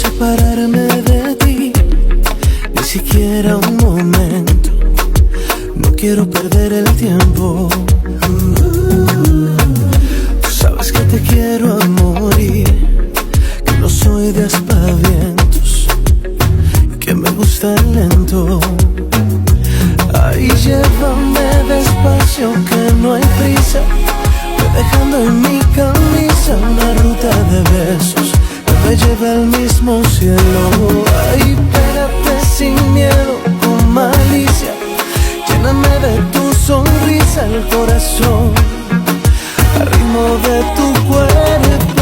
separarme de ti, ni siquiera un momento. No quiero perder el tiempo. Tú sabes que te quiero a morir, que no soy de aspavientos, que me gusta lento. Ay, llévame despacio que no hay prisa. Ve dejando en mi camisa una ruta de besos que me lleve al mismo cielo. Ay, pégate sin miedo, con malicia. Lléname de tu sonrisa el corazón. Al ritmo de tu cuerpo.